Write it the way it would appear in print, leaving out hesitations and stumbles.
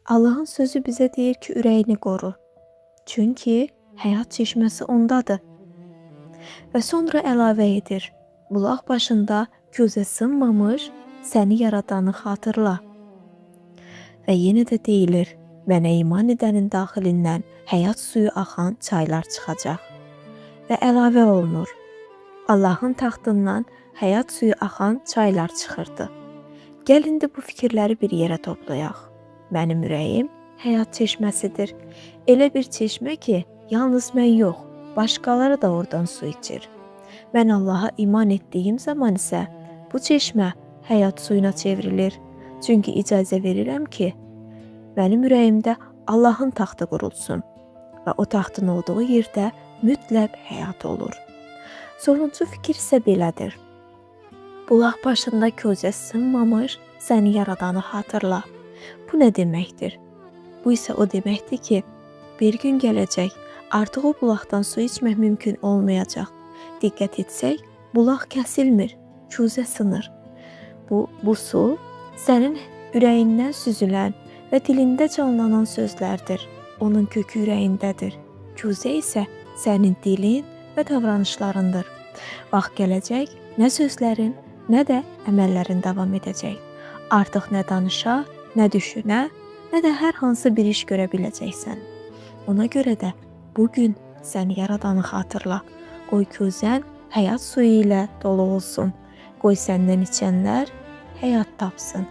Allahın sözü bizə deyir ki, ürəyini qoru. Çünki həyat çeşməsi ondadır. Və sonra əlavə edir. Bulaq başında közə sınmamış səni yaradanı xatırla. Və yenə də deyilir, mənə iman edənin daxilindən həyat suyu axan çaylar çıxacaq. Və əlavə olunur. Allahın taxtından həyat suyu axan çaylar çıxırdı. Gəl indi bu fikirləri bir yerə toplayaq. Mənim ürəyim həyat çeşməsidir. Elə bir çeşmə ki, yalnız mən yox, başqaları da oradan su içir. Mən Allaha iman etdiyim zaman isə bu çeşmə həyat suyuna çevrilir. Çünki icazə verirəm ki, mənim ürəyimdə Allahın taxtı qurulsun və o taxtın olduğu yerdə mütləq həyat olur. Sonuncu fikir isə belədir. Bulaq başında közə sınmamış səni yaradanı xatırla. Bu nə deməkdir? Bu isə o deməkdir ki, bir gün gələcək, artıq o bulaqdan su içmək mümkün olmayacaq. Diqqət etsək, bulaq kəsilmir, küzə sınır. Bu su sənin ürəyindən süzülən və dilində canlanan sözlərdir. Onun kökü ürəyindədir. Küzə isə sənin dilin və davranışlarındır. Vaxt gələcək, nə sözlərin, nə də əməllərin davam edəcək. Artıq nə danışa, nə düşünə, nə də hər hansı bir iş görə biləcəksən. Ona görə də bu gün səni yaradanı xatırla. Qoy küzən həyat suyu ilə dolu olsun. Qoy səndən içənlər həyat tapsın.